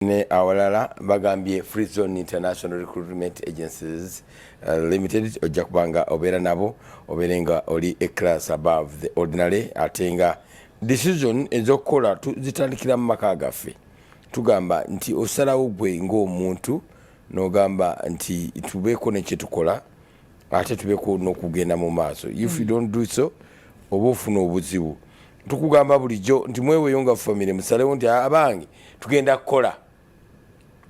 Ne awalala bagambye Free Zone International Recruitment Agencies Limited, ojja kubanga obeera nabo, obeere nga oli a class above the ordinary. Ate nga decision ez'okukola zitandikira mu maka gaffe. Tugamba nti osalawo gwe ng'omuntu n'ogamba nti tubeeko nekyetukola, ate tubeeko n'okugenda mu maaso. If you don't do so, oba ofuna obuzibu. Tukugamba bulijjo nti mweweeyo nga famire, musalewo nti abange tugenda kukola.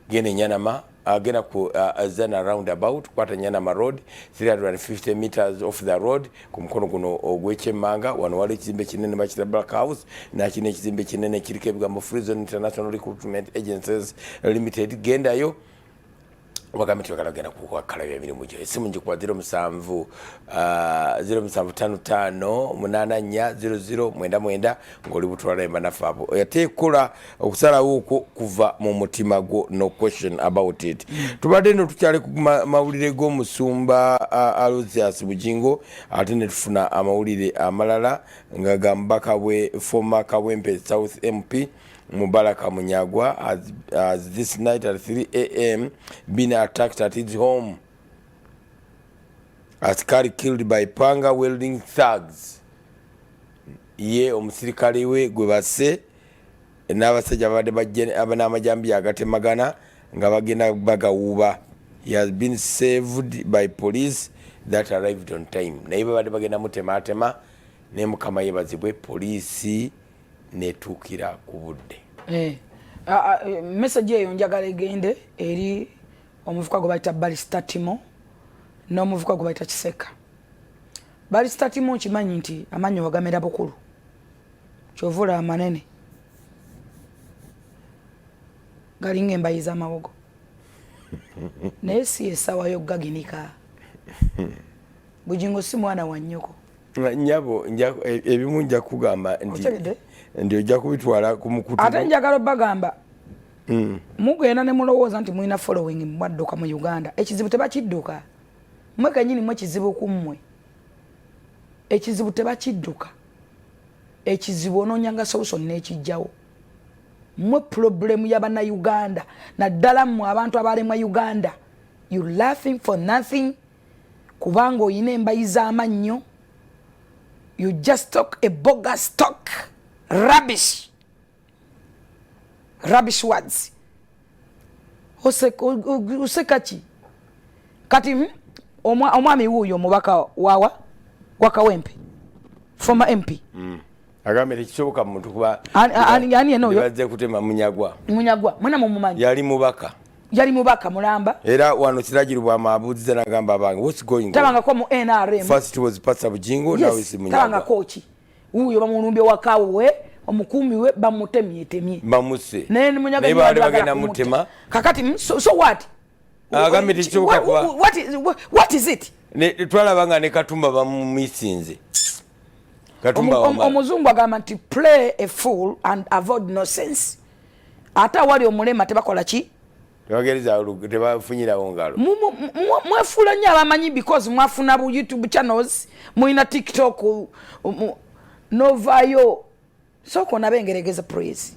Genda enyanama, agenda ku Zana roundabout, kwata Nyanama Road, 350 meters off the road, ku mukono guno ogwekyemmanga. Wano wali ekizimbe kinene bakita Black House, nakino ekizimbe kinene kiriko ebigambo Free Zone International Recruitment Agencies Limited. Gendayo wagambe nti bagala genda kukalabya emirimu gyo. Esimu ngikuba 07 0755 84 00 99 ng'oli butwala embanaffe abo. Ate kola okusalawo okwo kuva mu mutima gwo, no question about it. Tubadde no tukyali ku mawulire g'omusumba Aloysius Bugingo, ate ne tufuna amawulire amalala nga ga mubaka bwe former Kawempe South MP Mubaraka Munyagwa has this night at 3 a.m. been attacked at his home. Askari killed by panga wielding thugs. Ye omusirikale we gwe basse n'abasajja babadde bajje n'amajambiya agatemagana nga bagenda bagawuuba. He has been saved by police that arrived on time. Naye babadde bagenda mutematema, naye Mukama yebazibwe, poliisi netuukira ku budde. Eh, message eyo njagala egende eri omuvuka gwe bayita Barista Timo n'omuvuka gwe bayita Kiseka. Barista Timo, nkimanyi nti amannyo wagamera bukulu, kyova olaba manene galinga embayi z'amawogo, naye si essaawa y'okugaginika. Bugingo si mwana wa nnyoko. Nyabo, ebimu nja kugamba nti Otegedde? Nti ojja kubitwala ku mukutu. Ate njagala obbagamba, mugenda ne mulowooza nti mulina following, mwadduka mu Uganda. Ekizibu tebakidduka, mmwe kenyini mwe kizibu ku mmwe. Ekizibu tebakidduka, ekizibu onoonyanga solution n'ekijjawo. Mmwe problem y'abannayuganda, naddala mmwe abantu abalemwa Uganda, you laughing for nothing, kubanga oyina embayi z'amannyo. You just talk a bogus talk, rubbish, rubbish words. Oseka ki kati? Omwami wuuyo omubaka wawa wakawempe, former MP. Agambye tekisoboka muntu kuba Ani yena oyo? Bazze kutema Munyagwa. Munyagwa mwena mumumanyi. Yali mubaka. Yali mubaka mulamba. Era wano kiragiro bwamabuuziza nagamba, abange, what's going on? Tabangako mu NRM. First it was Pastor Bujingo, now it's Munyagwa. Tabangako ki wuuyo bamulumbye wakawe, omukuumi we bamutemyetemye. Bamuse. Naye Munyagwa Naye baali bagala bagenda kumutta. mutema. Kakati so what? Agambye tekisoboka kuba What is it? Twalaba nga ne Katumba bamumisinze, Katumba Wamala. Omuzungu agamba nti play a fool and avoid nonsense. Ate awali omulema tebakola ki? Tebagereza, tebafunyirawo ngalo. Mwefuula nnyo abamanyi because mwafuna bu YouTube channels, mulina TikTok, novaayo. Sooka onabe engeregeze, please.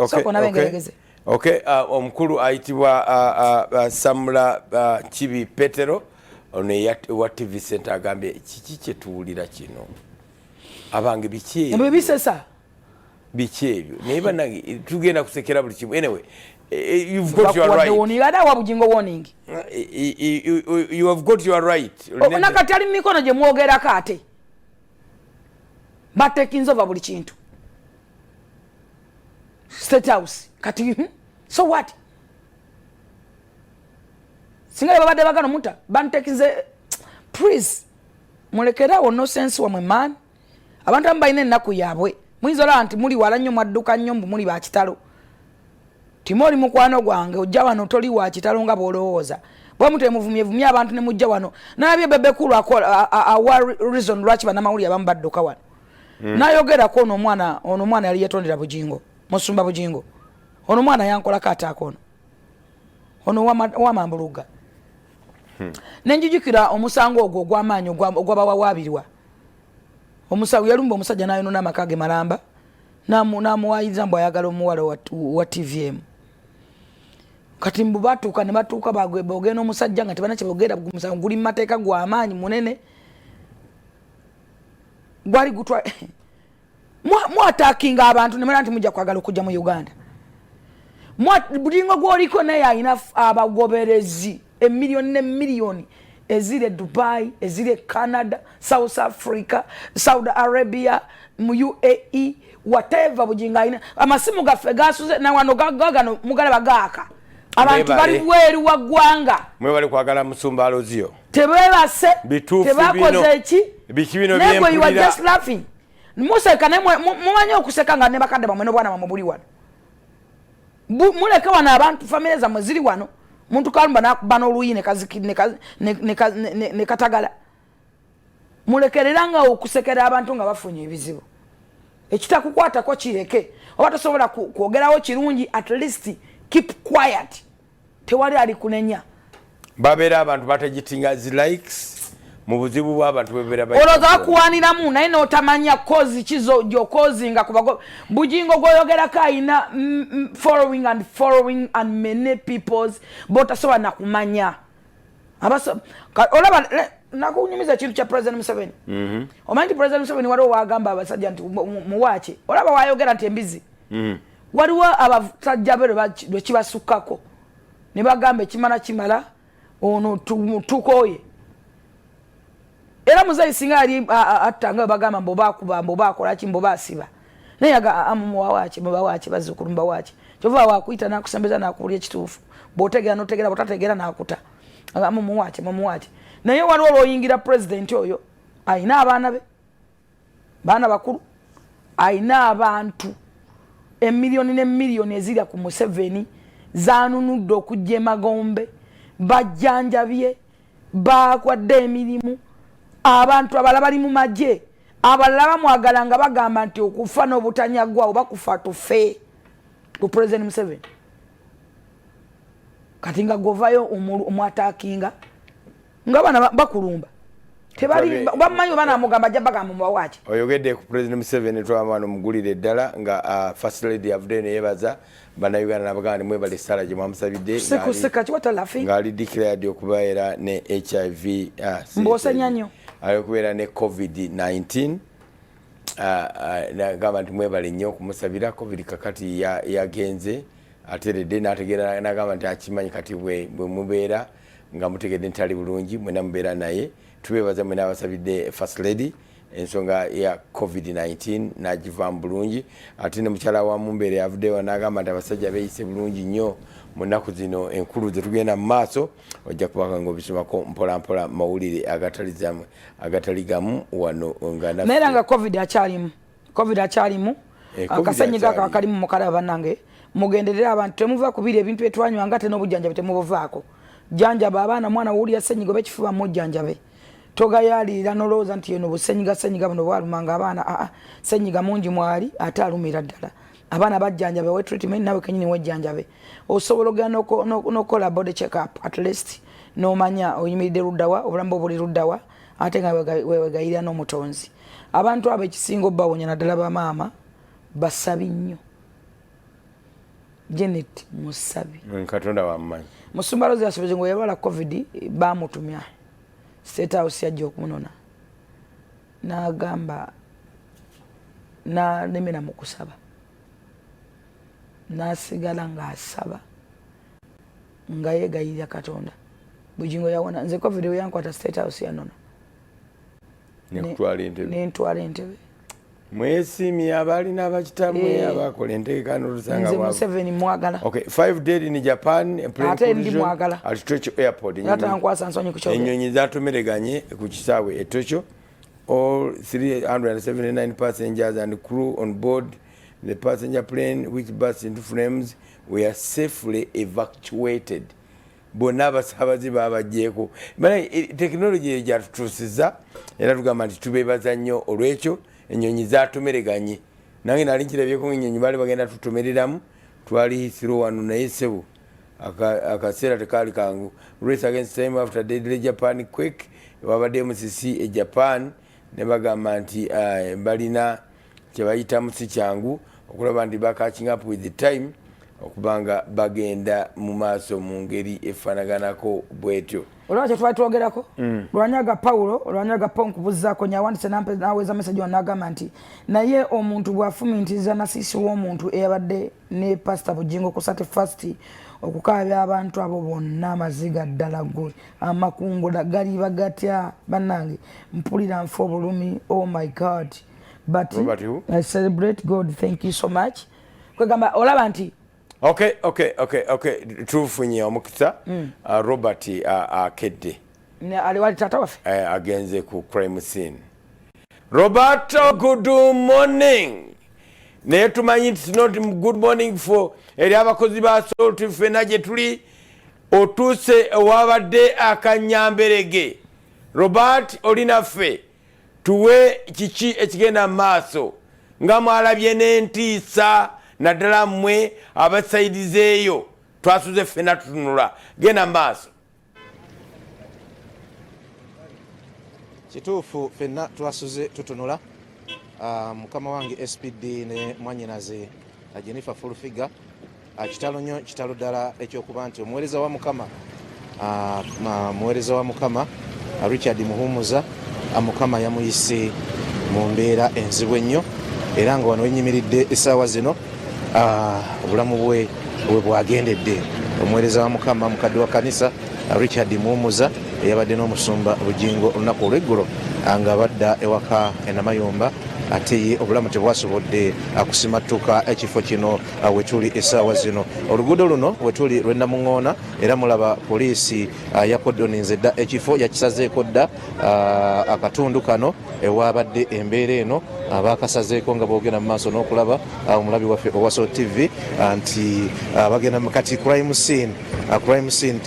Sooka onabe engeregeze. Okay, omukulu ayitibwa Samula Kibi Petero, ono wa TV Center, agambye kiki kyetuwulira kino, abange, biki ebyo? Ebyo bisesa. Biki ebyo? Naye bannange, tugenda kusekera buli kimu. Anyway, you've got your Bakuwadde right. warning, ate awa Bugingo warning. You have got your right. Nakati ali mu mikono gye mwogerako, ate batekinza ova buli kintu State House kati. So what? Singa babadde bagano muta bantekinze. Please, mulekerawo nonsense wamwe, man. Abantu abamu balina ennaku yaabwe. Muyinza olaba nti muli wala nnyo, mwadduka nnyo, mbu muli bakitalo. Tima oli mukwano gwange, ojja wano toli wa kitalo nga bwolowooza. Bwe mutemuvumye vumye abantu ne mujja wano. Nalabye Bebekulu akola awa reason lwaki bannamawulire abamu badduka wano. Nayogerako ono omwana, ono omwana yali yetondera Bugingo, musumba Bugingo. Ono omwana yankolako ataaka, ono wamambuluga. Nenjijukira omusango ogwo ogw'amaanyi ogwabawawaabirwa. Omusango yalumba omusajja n'ayonona amaka ge malamba. Namuwayiriza mbu ayagala omuwala wa TVM. Kati mbu batuuka ne batuuka bogenda omusajja nga tebana kyebogera, musango guli mu mateeka gw'amaanyi munene gwali gutwa mwatakinga abantu nemala nti mujja kwagala okujja mu Uganda. Bulingo gwoliko naye alina abagoberezi emiliyoni nemiliyoni eziri e Dubai, eziri e Canada, South Africa, Saudi Arabia, mu UAE, whatever. Bugingo alina amasimu gaffe gasuze nawano gagano mugalaba gaaka, abantu bali bweru wa ggwanga. Mwebali kwagala musumba Aloziyo. Tebebase, tebakoze eki. Biki bino? Naye you are just laughing, museka. Naye mumanyi okuseka nga ne bakadde bamwe n'obwana bamwe buli wano. Muleke wano abantu, famire zammwe ziri wano. Muntu kalumba nakuba n'oluyi ne katagala. Mulekerera nga okusekera abantu nga bafunye ebizibu. Ekitakukwatako kireke. Oba tosobola kwogerawo kirungi, at least keep quiet, tewali ali kunenya. Babeera abantu bategitinga zi likes mu buzibu bw'abantu bebeera. Olowooza bakuwaniramu, naye n'otamanya cause kizo gyokozinga kubago. Bugingo gwoyogerako ayina following and following and many peoples botasobola nakumanya. Olaba nakunyumiza ekintu kya President Museveni. Omanyi nti President Museveni waliwo wagamba abasajja nti muwaaki, olaba wayogera nti embizi. Waliwo abasajja be lwe kibasukkako ne bagamba ekimala kimala, ono tukooye. Era muzeyi singa yali atta nga bagamba mbu bakuba, mbu bakolaki, mbu basiba, naye aga mubawaki, mubawaki bazzukulu, mubawaki. Kyova wakuyita nakusembeza nakuwulya ekituufu, bwotegeera notegeera, bwotategeera nakuta. Mumuwaki, mumuwaki. Naye waliwo olwoyingira pulezidenti oyo ayina abaana be, baana bakulu, ayina abantu emiliyoni nemiliyoni ezirya ku Museveni zanunudde okujja emagombe, bajjanjabye, bakwadde emirimu, abantu abalala bali mu magye, abalala bamwagala nga bagamba nti okufa n'obutanyagwa oba kufa tufe ku President Museveni. Kati nga govayo omwatakinga nga abaana bakulumba, tebali bamanyi oba namugamba ajja bagamba mubawaki. Oyogedde ku President Museveni, twamwana omugulire ddala nga First Lady avuddeyo neyebaza Bannayuganda nabagamba nimwebala essaala gye mwamusabidde ng'ali declared okubeera ne HIV. Mbwosenya nnyo. Ali okubeera ne COVID-19. Nagamba nti mwebale nnyo okumusabira. COVID kakati yagenze ateredde, nategeera, nagamba nti akimanyi kati bwe mubeera nga mutegedde nti ali bulungi, mwena mubeera naye. Tubeebaza mwena abasabidde First Lady ensonga ya COVID-19 nagivaamu bulungi. Ate ne mukyala wa Mumbeere avuddeyo n'agamba nti abasajja beeyise bulungi nnyo mu nnaku zino enkulu zetugenda mu maaso. Ojja kubanga nga obisomako mpolampola mawulire agatali gamu wano nga naye era nga COVID akyalimu, COVID akyalimu. Akasenyiga ako akalimu mukalaba. Bannange, mugenderere abantu, temuva kubiri ebintu byetwanywanga, ate n'obujjanjabi temubuvaako. Janjaba abaana, mwana wowulira senyiga oba ekifuba, mujjanjabe, togayalirira nolowooza nti eno busenyiga, senyiga buno bwalumanga abaana. Aa, senyiga mungi mwali ate alumira ddala abaana. Bajjanjabe, we treatment, nawe kenyini wejjanjabe. Osobola ogenda n'okukola body check up, at least n'omanya oyimiridde luddawa, obulamu bwo buli luddawa, ate nga wewegayirira n'omutonzi. Abantu abo ekisinga obbawonya, naddala bamaama, basabi nnyo. Janet musabi. Katonda wamumanyi. Musumba Rozi asobeze ngo yalwala COVID, bamutumya State House, yajja okumunona, n'agamba nalemera mu kusaba, n'asigala ng'asaba nga yeegayirira Katonda. Bugingo yawona. Nze COVID we yankwata, State House yanona. Nekutwala Entebe. Nentwala Entebe. Mwesiimye abalina abakitamwe abakola entegeka nolusanga. Nze Museveni mwagala. Okay, five dead in Japan. Ate ndi mwagala. At Tokyo airport. Atankwasa nsonyi ku kyogero. Ennyonyi zatomereganye ku kisaawe e Tokyo. All 379 passengers and crew on board the passenger plane, which burst into flames, were safely evacuated. Bonna abasaabaze babajjeeko. Tekinologi eyo gyatutuusiza, era tugamba nti tubeebaza nnyo olwekyo. Ennyonyi zatomereganye, nange nali nkirabyeko, ennyonyi baali bagenda tutomereramu, twali Heathrow wano, naye sebo akaseera tekaali kangu. Race against time after deadly Japan quake. Wabadde musisi e Japan ne bagamba nti balina kyebayitamu si kyangu. Okulaba nti ba catching up with the time, okubanga bagenda mu maaso mu ngeri efaanaganako bwetyo. Olaba kyetwali twogerako. Lwanyaga Paulo, Lwanyaga Paul, nkubuzaako nyawandise naweza message wanagamba nti naye omuntu bw'afumintiriza nasiisi w'omuntu eyabadde ne Pasita Bugingo ku 31st okukaabya abantu abo bonna amaziga, ddala gwe amakungula galiba gatya? Bannange, mpulira nfa obulumi. Oh my God, but I celebrate God. Thank you so much. Kwegamba olaba nti Okay, tufunye omukisa. Robert akedde. Ali wali tata waffe. Agenze ku crime scene. Roberto, good morning. Naye tumanyi nti not good morning for eri abakozi ba Salt. Ffena gye tuli otuuse ewabadde akanyamberege. Robert, oli naffe, tuwe kiki ekigenda mu maaso nga mwalabye n'entiisa, naddala mmwe abasayidizeeyo. Twasuze ffena tutunula. Genda mu maaso. Kituufu, ffenna twasuze tutunula. Mukama wange SPD ne mwanyinaze Jennifer Full Figure, kitalo nnyo, kitalo ddala ekyokuba nti omuweereza wa Mukama, muweereza wa Mukama Richard Muhumuza, Mukama yamuyise mu mbeera enzibu ennyo, era nga wano wenyimiridde essaawa zino obulamu bwe bwe bwagendedde. Omuweereza wa Mukama, mukadde wa kanisa Richard Muhumuza, eyabadde n'omusumba Bugingo olunaku olweggulo nga badda ewaka enamayumba, ate ye obulamu tebwasobodde kusimattuka ekifo kino wetuli essaawa zino. Oluguudo luno wetuli lwenamuŋoona, era mulaba poliisi yakodoninze dda ekifo, yakisazeeko dda akatundu kano ewabadde embeera eno. Bakasazeeko nga boogenda mu maaso n'okulaba omulabi waffe owa Salt TV nti bagenda kati crime scene. Crime scene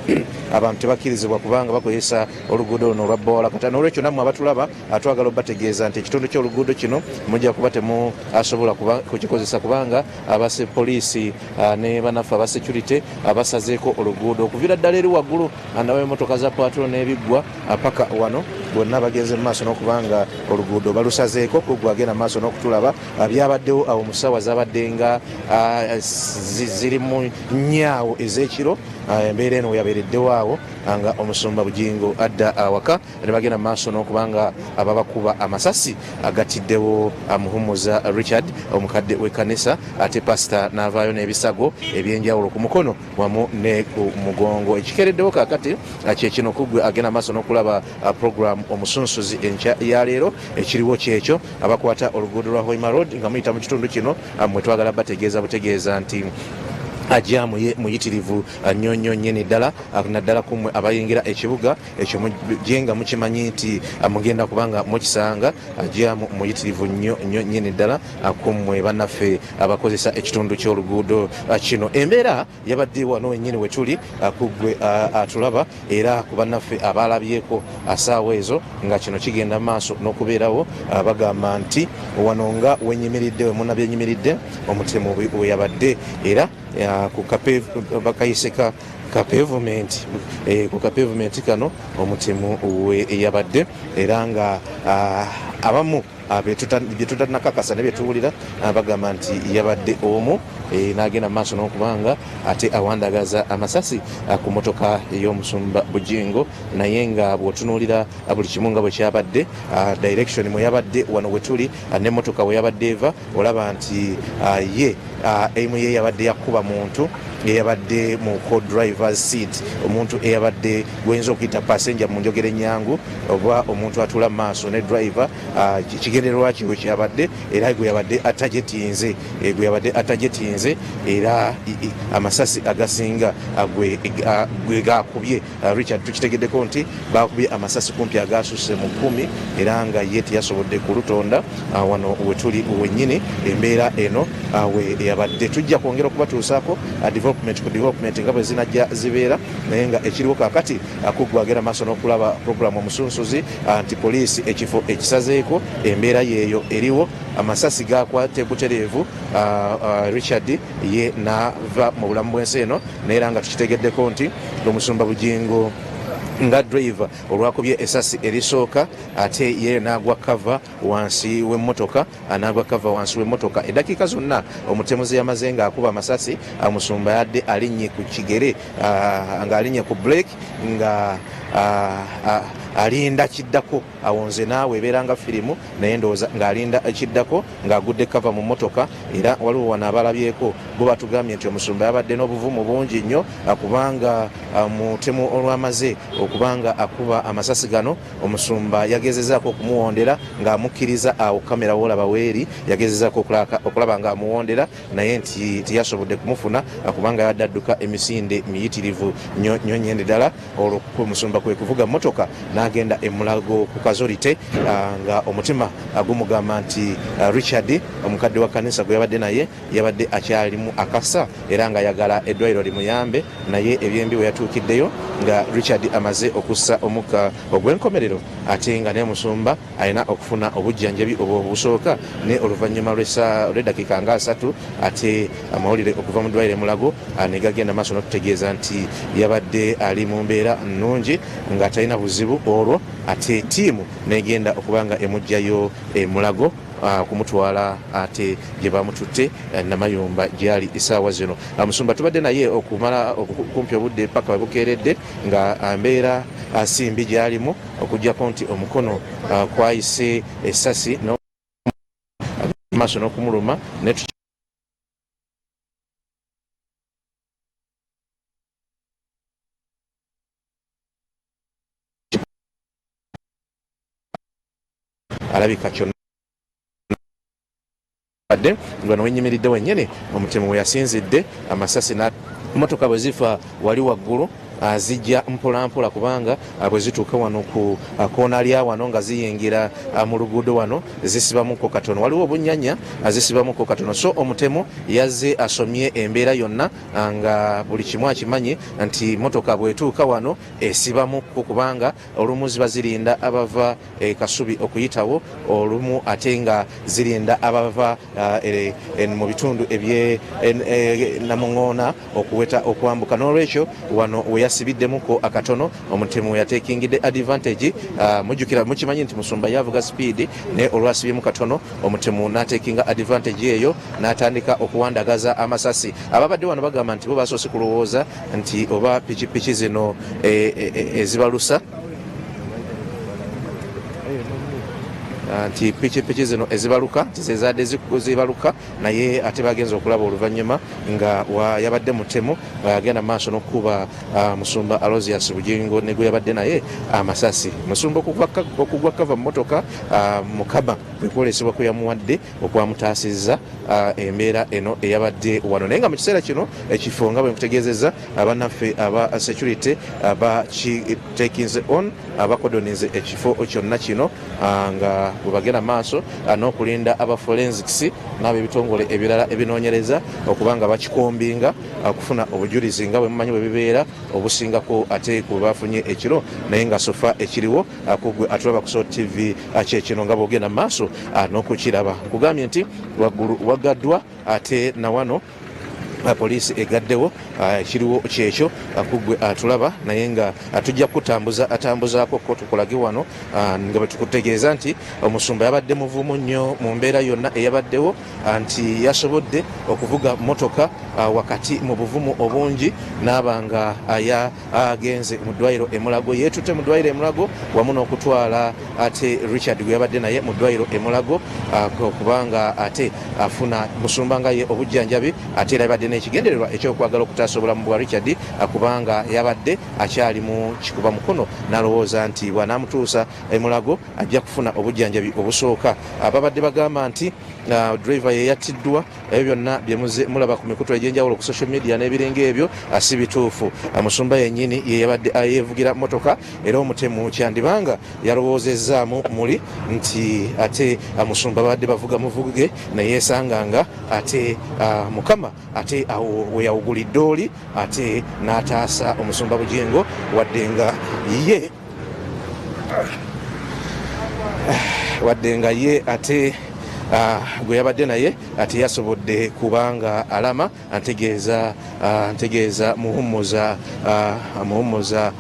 abantu tebakkirizibwa kubanga bakozesa oluguudo luno olwa boola. Kati nolwekyo nammwe abatulaba, twagala obategeeza nti ekitundu ky'oluguudo kino mujja kuba temusobola kukikozesa kubanga abase poliisi ne banaffe aba security abasazeeko oluguudo okuviira ddala eri waggulu ndaba emotoka za patrol n'ebiggwa paka wano bonna bagenze mu maaso n'okubanga oluguudo balusazeeko. Kugwe agenda mu maaso n'okutulaba, byabaddewo awo mu ssaawa zabadde nga ziri mu nnyaawo ez'ekiro. Embeera eno weyabeereddewo awo nga omusumba Bugingo adda awaka ne bagenda mu maaso n'okuba nga babakuba amasasi agatiddewo Muhumuza Richard, omukadde w'ekkanisa, ate pasita n'avaayo n'ebisago ebyenjawulo ku mukono wamu ne ku mugongo. Ekikereddewo kaakati kyekino. Kugwe agenda maaso n'okulaba program Omusunsuzi enkya ya leero, ekiriwo kyekyo, abakwata oluguudo lwa Hoima Road nga muyita mu kitundu kino, mwe twagala bategeeza butegeeza nti jam ye muyitirivu nnyo nnyo nnyini ddala, naddala kumwe abayingira ekibuga ekyo mujje nga mukimanyi nti mugenda kubanga mukisanga jam muyitirivu nnyo nnyo nnyini ddala kummwe bannaffe abakozesa ekitundu ky'oluguudo kino. Embeera yabadde wano wennyini wetuli kuggwe atulaba, era ku bannaffe abalabyeko asaawa ezo nga kino kigenda maaso n'okubeerawo, bagamba nti wano nga wenyimiridde, we munabyenyimiridde, omutemu we yabadde, era ku bakayise ka pavement, ku ka pavement kano omutemu we yabadde, era nga abamu bye tutanakakasa ne byetuwulira bagamba nti yabadde omu n'agenda mu maaso n'okubanga ate awandagaza amasasi ku motoka y'omusumba Bugingo. Naye nga bw'otunuulira buli kimu nga bwe kyabadde, direction mwe yabadde wano we tuli n'emmotoka we yabadde eva, olaba nti ye emu ye yabadde yakuba muntu eyabadde mu co-drivers seat, omuntu eyabadde gwoyinza okuyita passenger mu njogera ennyangu, oba omuntu atuula mu maaso ne driver. Kigendererwa kiwe kyabadde, era gwe yabadde atajetinze, gwe yabadde atajetinze, era amasasi agasinga gwe gakubye. Richard tukitegeddeko nti bakubye amasasi kumpi agasusse mu 10, era nga ye teyasobodde kulutonda. Wano wetuli wennyini embeera eno we yabadde. Tujja kwongera okubatuusaako development ku development nga bwe zinajja zibeera, naye nga ekiriwo kaakati kuggwe agenda maaso n'okulaba program Omusunsuzi nti poliisi ekifo ekisazeeko. Embeera yeeyo eriwo, amasasi gakwate butereevu Richard ye n'ava mu bulamu bw'ensi eno, naye era nga tukitegeddeko nti omusumba Bugingo Nga driver olwakubye esasi erisooka, ate ye n'agwa cover wansi w'emmotoka, n'agwa cover wansi w'emmotoka. Eddakiika zonna omutemu ze yamaze ng'akuba amasasi, omusumba yadde alinnye ku kigere, ng'alinnye ku brake, nga alinda kiddako. Awo nze naawe ebeera nga firimu, naye ndowooza ng'alinda ekiddako ng'agudde cover mu mmotoka. Era waliwo wano abalabyeko bo batugambye nti omusumba yabadde n'obuvumu bungi nnyo, kubanga mutemu olwamaze okubanga akuba amasasi gano, omusumba yagezezaako okumuwondera ng'amukkiriza. Awo kamera woolaba weeri, yagezezaako okulaba ng'amuwondera, naye nti teyasobodde kumufuna kubanga yabadde adduka emisinde miyitirivu nnyo nnyo nnyini ddala. Olwo omusumba kwe kuvuga mmotoka n'agenda emulago ku kazolite, nga omutima gumugamba nti Richard, omukadde wa kanisa gwe yabadde naye, yabadde akyalimu akasa era ng'ayagala eddwaliro limuyambe. Naye ebyembi we yatuukiddeyo nga Richard amaze okussa omukka ogw'enkomerero, ate nga naye musumba alina okufuna obujjanjabi obwo obusooka. Ne oluvannyuma lw'eddakiika nga 30, ate amawulire okuva mu ddwaliro Emulago ne gagenda maaso n'okutegeeza nti yabadde ali mu mbeera nnungi nga talina buzibu. Olwo ate ttiimu n'egenda okuba nga emuggyayo Emulago kumutwala ate gye bamututte Namayumba gyali essaawa zino. Musumba tubadde naye okumala kumpi obudde paka we bukeeredde, nga mbeera si mbi gyalimu, okuggyako nti omukono kwayise essasi maaso n'okumuluma ne alabika kyonna badde nga nowenyimiridde wennyini omutemu we yasinzidde amasasi. Motoka bwe zifa wali waggulu, zijja mpolampola, kubanga bwe zituuka wano ku koona lya wano nga ziyingira mu luguudo wano, zisibamuko katono, waliwo obunyanya, zisibamuko katono. So omutemu yazze asomye embeera yonna, nga buli kimu akimanyi nti motoka bwetuuka wano esibamuko, kubanga olumu ziba zirinda abava e Kasubi okuyitawo, olumu ate nga zirinda abava mu bitundu ebye Namuŋoona okuweta okwambuka. N'olwekyo wano we yasibiddemuko akatono, omutemu yatekingidde advantage. Mujjukira, mukimanyi nti musumba yavuga speed, naye olwasibyemu katono, omutemu n'atekinga advantage eyo n'atandika okuwandagaza amasasi. Ababadde wano bagamba nti bo basoose kulowooza nti oba pikipiki zino ezibalusa, nti pikipiki zino ezibaluka nti zezadde zibaluka, naye ate bagenza okulaba oluvannyuma nga yabadde mutemu nga yagenda maaso n'okukuba musumba Alozius Bugingo ne gwe yabadde naye amasasi. Musumba okugwa kava mu motoka, Mukama kwe kwolesebwa kwe yamuwadde okwamutaasizza embeera eno eyabadde wano. Naye nga mu kiseera kino ekifo, nga bwe nkutegeezezza, abannaffe aba security bakitekinze on, abakodoninze ekifo kyonna kino, nga bwe bagenda maaso n'okulinda aba forensics n'ab'ebitongole ebirala ebinoonyereza okuba nga bakikombinga okufuna obujulizi, nga bwe mumanyi bwe bibeera, obusingako ate ku bwe bafunye ekiro. Naye nga so far ekiriwo kugwe atulaba ku Salt TV kyekino, nga bwogenda mu maaso n'okukiraba. Nkugambye nti waggulu wagaddwa, ate nawano poliisi egaddewo. Ekiriwo kyekyo kugwe atulaba, naye nga tujja kutambuza atambuzaako ko tukulage wano nga bwe tukutegeeza nti omusumba yabadde muvumu nnyo mu mbeera yonna eyabaddewo, nti yasobodde okuvuga motoka wakati mu buvumu obungi n'aba nga agenze mu ddwaliro Emulago, yeetutte mu ddwaliro Emulago wamu n'okutwala ate Richard gwe yabadde naye mu ddwaliro Emulago, kubanga ate afuna musumba nga ye obujjanjabi. Ate era yabadde n'ekigendererwa ekyokwagala okutaasa obulamu bwa Richard, kubanga yabadde akyali mu kikuba mukono, n'alowooza nti bw'anaamutuusa Emulago ajja kufuna obujjanjabi obusooka. Babadde bagamba nti driver yeyattiddwa. Ebyo byonna byemuze mulaba ku mikutu egy'enjawulo ku social media n'ebiringa ebyo si bituufu. Musumba yennyini ye yabadde yeevugira motoka, era omutemu kyandibanga yalowoozezzaamu muli nti ate musumba babadde bavuga muvuge, neyeesanga nga ate Mukama ate awo we yawugulidde oli, ate n'ataasa omusumba Bugingo, wadde nga ye ate Gwe yabadde naye teyasobodde kubanga alama, ntegeeza ntegeeza Muhummuza, Muhummuza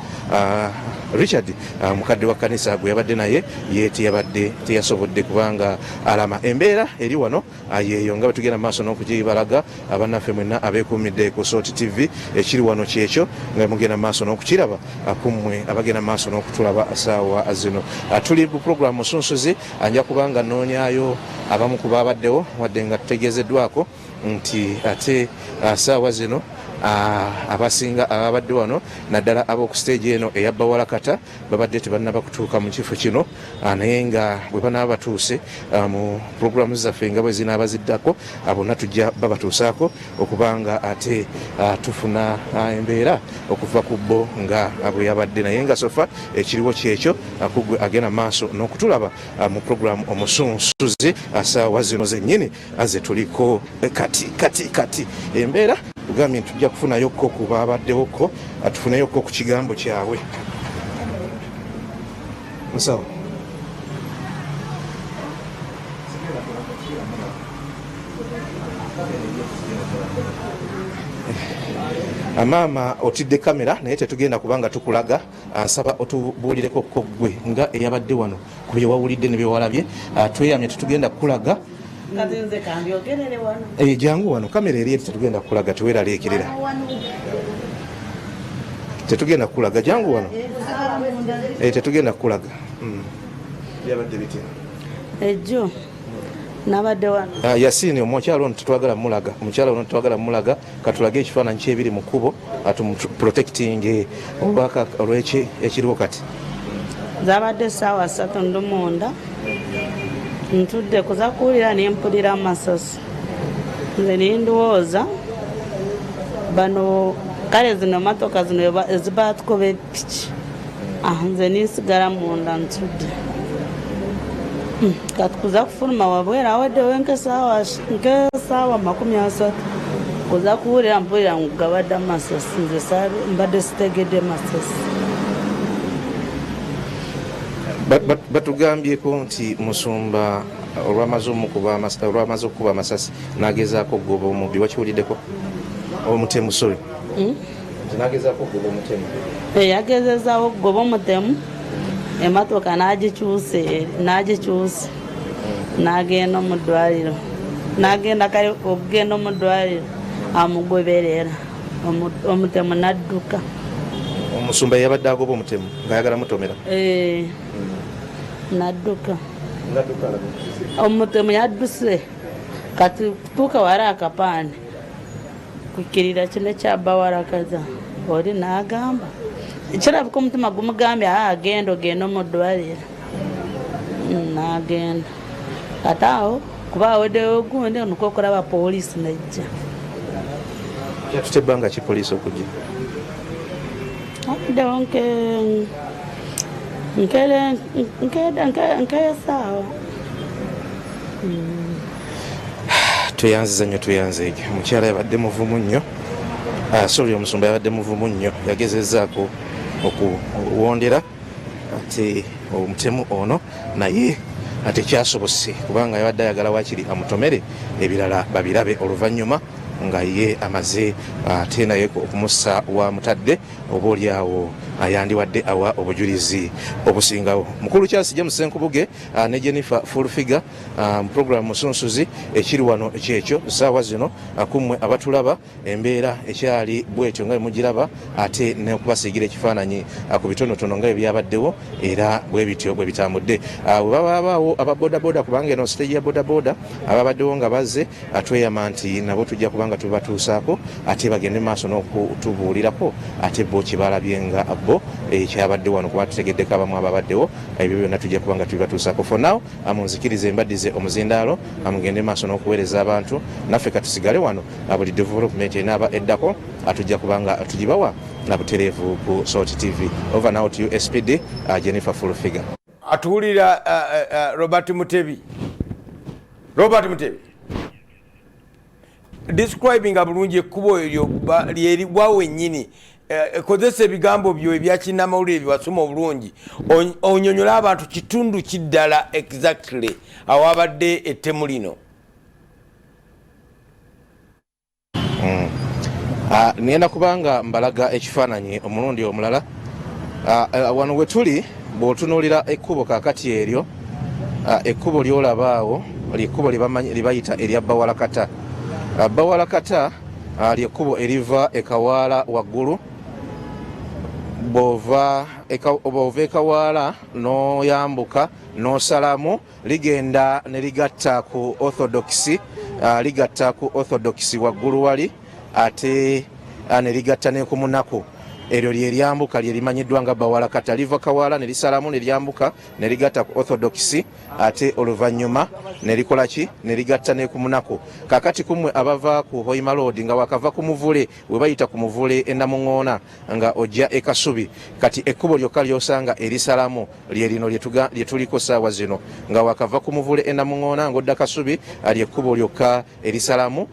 Richard, mukadde wa kkanisa gwe yabadde naye, ye teyabadde, teyasobodde kubanga alama. Embeera eri wano yeeyo nga bwe tugenda mu maaso n'okugibalaga. Abannaffe mwenna abeekuumidde ku Salt TV, ekiri wano kyekyo nga mugenda mu maaso n'okukiraba. Kummwe abagenda mu maaso n'okutulaba saawa zino, tuli ku puroguramu Musunsuzi. Nja kubanga nnoonyaayo abamu ku babaddewo, wadde nga tutegeezeddwako nti ate saawa zino abasinga ababadde wano, naddala ab'oku stage eno eya Bawalakata, babadde tebannaba kutuuka mu kifo kino, naye nga bwe banaaba batuuse mu puroguramu zaffe nga bwe zinaaba ziddako, bonna tujja babatuusaako okubanga ate tufuna embeera okuva ku bo nga bwe yabadde. Naye nga so far ekiriwo kyekyo. Kugwe agenda maaso n'okutulaba mu puroguramu Omusunsuzi, saawa zino zennyini ze tuliko kati kati kati, embeera tugambye nti tujja kufunayokko ku babaddewokko, tufuneyokko ku kigambo kyabwe. Musawo. Maama, otidde kamera, naye tetugenda kubanga tukulaga. Nsaba otubuulireko ko ggwe nga eyabadde wano ku bye wawulidde ne byewalabye. Tweyamye, tetugenda kukulaga. Kati nze kambyogerere wano. Eh, jangu wano, kamera eri eri, tetugenda kukulaga, teweeraliikirira, tetugenda kukulaga, jangu wano. Eh, tetugenda kukulaga. Byabadde bitya? Ejjo nabadde wano. Ah, Yasini, omukyalo ono tetwagala mulaga, omukyalo ono tetwagala mulaga. Katulage ekifaananyi kyebiri mu kkubo, atumuprotecting olweki ekiriwo kati. Zabadde essaawa 3, ndi munda ntudde kuza kuwulira nempulira amasasi. Nze nindowooza bano kale zino matoka zino ezibatukuba epiki. Ah, nze ninsigala munda ntudde. Kati kuza kufuluma wabweru aweddewo nkesaawa 30, kuza kuwulira mpulira ngu gabadde amasasi. Nze mbadde sitegedde masasi. Batugambyeko nti musumba olwamaze okukuba amasasi n'agezaako okugoba omubbi. Wakiwuliddeko? Omutemu, sorry. Nti n'agezaako okugoba omutemu. Yagezezaawo okugoba omutemu, emotoka n'agikyusa n'agenda mu ddwaliro, n'agenda kale okugenda mu ddwaliro amugoberera, omutemu n'adduka. Omusumba yabadde agoba omutemu ng'ayagala mutomera. Eh, n'adduka. Omutemu yadduse, kati kutuuka wali akapande kukirira kino ekyabawarakaza oli n'agamba kirabika omutima gumugambye, "Ah, agenda ogenda mu ddwaliro." N'agenda kati awo kuba aweddeyo gundi nikwo okulaba poliisi nejja. Kyatuta ebbanga ki poliisi okujja? Aweddewo nk'esaawa. Tweyanziza nnyo, tweyanzeege. Omukyala yabadde muvumu nnyo. Ah, sorry, omusumba yabadde muvumu nnyo, yagezezaako okuwondera ate omutemu ono, naye ate kyasobose kubanga yabadde ayagala wakiri amutomere, ebirala babirabe oluvannyuma nga ye amaze ate naye okumussa wamutadde, oba oliawo yandiwadde awa obujulizi obusingawo. Mukulu Charles James Senkubuge ne Jennifer Fullfigure mu program Musunsuzi. Ekiri wano kyekyo saawa zino. Kummwe abatulaba, embeera ekyali bwetyo nga bwemugiraba, ate n'okubasiigira ekifaananyi ku bitonotono nga bwe byabaddewo, era bwe bityo bwe bitambudde. Bwe babaawo aba bodaboda, kubanga eno stage ya bodaboda, ababaddewo nga bazze, tweyama nti nabo tujja kubanga tubatuusaako, ate bagende maaso n'okutubuulirako ate bo kyebalabye nga bo ekyabadde wano, kuba tutegeddeko abamu ababaddewo. Ebyo byonna tujja kubanga tubibatuusaako. For now, munzikirize mbaddize omuzindaalo, mugende maaso n'okuweereza abantu. Naffe katusigale wano, buli development enaaba eddako tujja kubanga tugibawa na butereevu ku Salt TV. Over now to you, SPD Jennifer Fullfigure. Atuwulira, Robert Mutebi, Robert Mutebi, describing bulungi ekkubo eryo lyeriwa wennyini. Kozesa ebigambo byo ebyakinnamawulire byewasoma obulungi, onyonyole abantu kitundu kiddala exactly awabadde ettemu lino. Ngenda kubanga mbalaga ekifaananyi omulundi omulala. Wano we tuli, bw'otunuulira ekkubo kaakati eryo, ekkubo ly'olaba awo lyekkubo lyebayita erya Bawalakata. Bawalakata lyekkubo eriva e Kawaala waggulu. Bw'ova e Kawaala n'oyambuka n'osalamu, ligenda ne ligatta ku Orthodox, ligatta ku Orthodox waggulu wali, ate ne ligatta ne ku Munaku. Eryo lye lyambuka lye limanyiddwa nga Bawalakata. Liva Kawaala ne lisalamu ne lyambuka ne ligatta ku Orthodox, ate oluvannyuma ne likola ki? Ne ligatta ne ku Munaku. Kakati kumwe abava ku Hoima Road nga wakava ku muvule, we bayita ku muvule e Namuŋoona nga ojja e Kasubi, kati ekkubo lyokka lyosanga erisalamu lye lino lye tuliko saawa zino. Nga wakava ku muvule e Namuŋoona ng'odda Kasubi, lyekkubo lyokka erisalamu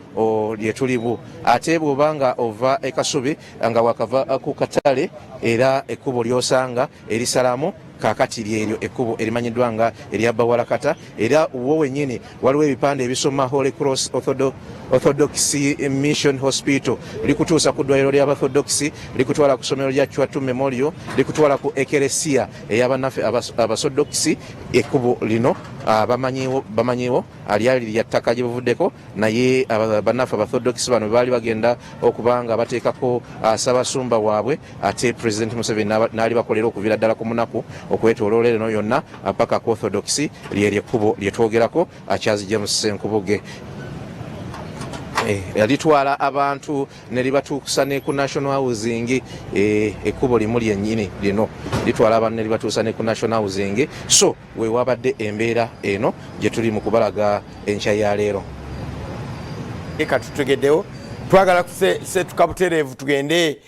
lye tulimu. Ate bw'oba nga ova e Kasubi nga wakava ku katale, era ekkubo lyosanga erisalamu kaakati lyeryo ekkubo erimanyiddwa nga erya Bawalakata. Era wo wennyini waliwo ebipande ebisoma Holy Cross Orthodox Mission Hospital. Likutuusa ku ddwaliro ly'Abaorthodox, likutwala ku ssomero lya Chwatu Memorial, likutwala ku ekeresia ey'abannaffe Abasodokisi. Ekkubo lino bamanyiwo, lyali lya ttaka gye buvuddeko, naye bannaffe Abaorthodox bano baali bagenda okuba nga bateekako ssabasumba waabwe, ate President Museveni n'alibakolera okuviira ddala ku Munaku okwetooloola eno yonna paka ku Orthodox. Lyeryo ekkubo lyetwogerako, Charles James Ssenkubuge. Litwala abantu ne libatuusa ne ku National Housing. Ekkubo limu lyennyini lino litwala abantu ne libatuusa ne ku National Housing. So we wabadde embeera eno gye tuli mu kubalaga enkya ya leero. Katutegeddewo, twagala kusetuka butereevu tugende.